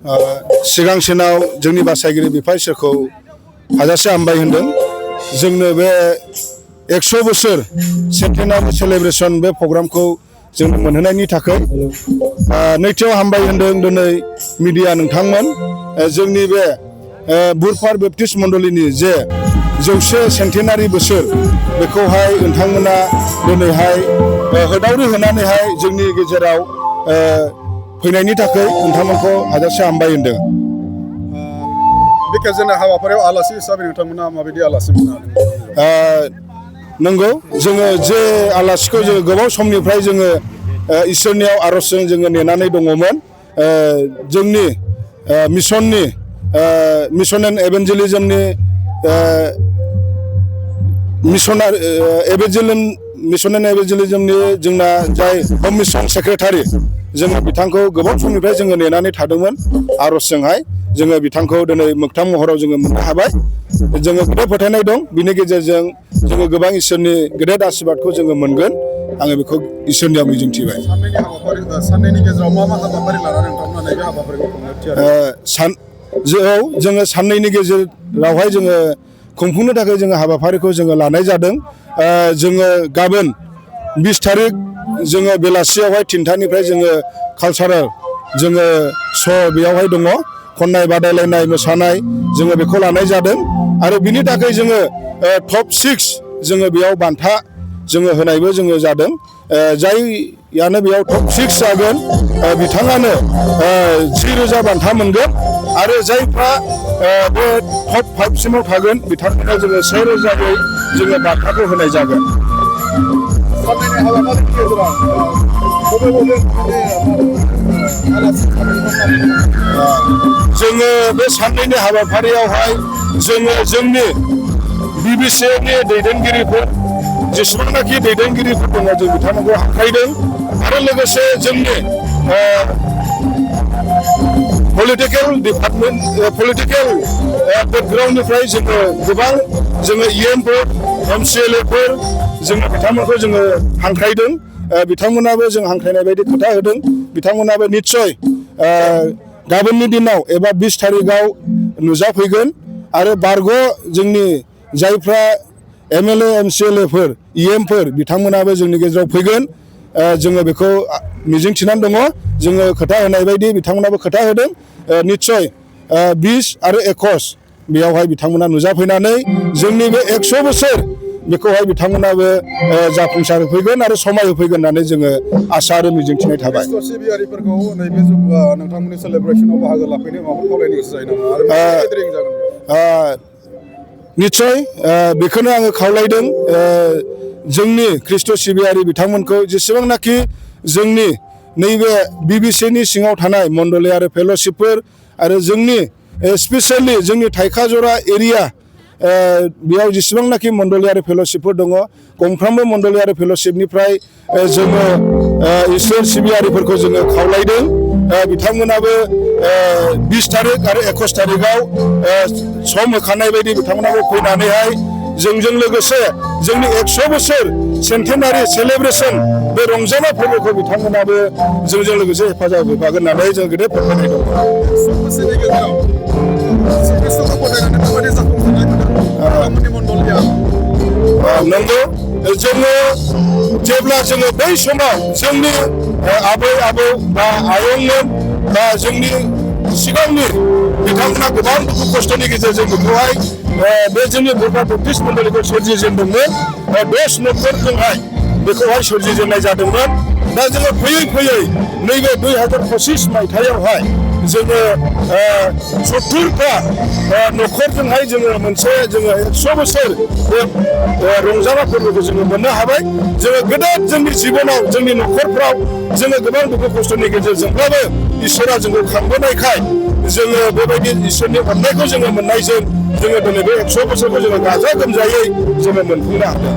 सिगांसिनाव जोंनि बासायगिरि बिफा इसोरखौ हाजासे हामबाय होनदों जोंनो बे 100 बोसोर सेन्टेनारि सेलेब्रेसन बे प्रग्रामखौ जों मोनहोनायनि थाखाय नैथियाव हामबाय होनदों दिनै मिडिया नोंथांमोन जोंनि बे बुरपार बेप्टिस्ट मण्डलीनि जे 100 सेन्टेनारि बोसोर बेखौहाय नोंथांमोना दिनैहाय होदावरि होनानैहाय जोंनि गेजेराव फैनायनि थाखाय नोंथांमोनखौ हाजासे हामबाय होनदों बे गेजेरनि हाबाफारियाव आलासि हिसाबै नोंथांमोना माबायदि आलासि मोननो नंगौ जोङो जे आलासिखौ जोङो गोबाव समनिफ्राय जोङो इसोरनियाव आरजजों जोङो नेनानै दङमोन जोंनि मिशन एन्ड एभेन्जेलिजमनि मिशन एन्ड एभेन्जेलिजमनि जोंना जाय हम मिशन सेक्रेटारि जोङो बिथांखौ गोबाव समनिफ्राय जोङो नेनानै थादोंमोन आरजजोंहाय जोङो बिथांखौ दिनै मोगथां महराव जोङो मोननो हाबाय जोङो गेदेर फोथायनाय दं बिनि गेजेरजों जोङो गोबां इसोरनि गेदेर आशीर्बादखौ जोङो मोनगोन आङो बेखौ इसोरनियाव मिजिंथिबाय साननैनि गेजेराव मा हाबाफारि लानानै नोंथांमोना नैबे हाबाफारिखौ खुंनो थियारि जोङो साननैनि गेजेरावहाय जोङो खुंफुंनो थाखाय जोङो हाबाफारिखौ जोङो लानाय जादों जोङो गाबोन 20 तारिख जोङो बेलासियावहाय 3टानिफ्राय जोङो कालचारेल जोङो श' बेयावहाय दङ खन्नाय बादायलायनाय मोसानाय जोङो बेखौ लानाय जादों आरो बिनि थाखाय जोङो टप 6 जोङो बेयाव बान्था जोङो होनायबो जोङो जादों जाययानो बेयाव टप 6 जागोन बिथाङानो 10,000 बान्था मोनगोन आरो जायफ्रा बे टप 5 सिमाव थागोन बिथांमोननो जोङो 1,000यै जोङो बान्थाखौ होनाय जागोन साननैनि हाबाफारिनि गेजेराव जोङो बे साननैनि हाबाफारियावहाय जोङो जोंनि बिबिसिनि दैदेनगिरिफोर जेसेबांनाखि दैदेनगिरिफोर दङ जों बिथांमोनखौ हांख्रायदों आरो लोगोसे जोंनि पलिटिकेल डिपार्टमेन्ट पलिटिकेल बेकग्राउन्डनिफ्राय जोङो गोबां जोङो इएमफोर MCLAफोर जोङो बिथांमोनखौ जोङो हांख्रायदों बिथांमोनाबो जों हांख्रायनाय बायदि खोथा होदों बिथांमोनाबो निस्सय गाबोननि दिनाव एबा 20 तारिखआव नुजाफैगोन आरो बारग' जोंनि जायफ्रा MLA MCLAफोर EMफोर बिथांमोनाबो जोंनि गेजेराव फैगोन जोङो बेखौ मिजिंथिनानै दङ जोङो खोथा होनाय बायदि बिथांमोनाबो खोथा होदों निस्सय 20 आरो 21 बेयावहाय बिथांमोना नुजाफैनानै जोंनि बे 100 बोसोर बेखौहाय बिथांमोनाबो जाफुंसार होफैगोन आरो समाय होफैगोन होननानै जोङो आसा आरो मिजिंथिनाय थाबाय सिबियारिफोरखौ नैबे नोंथांमोननि सेलेब्रेसनाव बाहागो लाफैनो माबाफोर खावलायनो गोसो जायो नामा आरो गेदेरिं जागोन निस्सय बेखौनो आङो खावलायदों जोंनि ख्रिस्ट' सिबियारि बिथांमोनखौ जेसेबांनाखि जोंनि नैबे बिबिसिनि सिङाव थानाय मण्डली आरो फेल'शिपफोर आरो जोंनि स्पेसियेलि जोंनि थाइखाजरा एरिया बेयाव जेसेबांनाखि मण्डली आरो फेल'शिपफोर दङ गंफ्रोमबो मण्डली आरो फेल'शिपनिफ्राय जोङो इसोर सिबियारिफोरखौ जोङो खावलायदों बिथांमोनाबो 20 तारिख आरो 21 तारिखआव सम होखानाय बायदि बिथांमोनाबो फैनानैहाय जोंजों लोगोसे जोंनि 100 बोसोर सेन्टेनारि सेलेब्रेसन बे रंजानाय फोरबोखौ बिथांमोनाबो जोंजों लोगोसे हेफाजाब होफागोन होननानै जों गेदेर फोथायनाय दङ नंगौ जोङो जेब्ला जोङो बै समाव जोंनि आबै आबौ बा आयंमोन बा जोंनि सिगांनि बिथांमोना गोबां दुखु खस्थ'नि गेजेरजों बेखौहाय बे जोंनि बुरपार बेप्टिस्ट मण्डलीखौ सोरजिजेनदोंमोन बे न'खरजोंहाय बेखौहाय सोरजिजेननाय जादोंमोन दा जोङो फैयै फैयै नैबे 2025 मायथाइयावहाय जोङो 70टा न'खरजोंहाय जोङो मोनसे जोङो 100 बोसोर बे रंजानाय फोरबोखौ जोङो मोननो हाबाय जोङो गेदेर जोंनि जिबनाव जोंनि न'खरफ्राव जोङो गोबां दुखु खस्थ'नि गेजेरजोंब्लाबो इसोरा जोंखौ खांबोनायखाय जोङो बेबायदि इसोरनि अननायखौ जोङो मोननायजों जोङो दिनै बे 100 बोसोरखौ जोङो गाजा गोमजायै जोङो मोनफुंनो हादों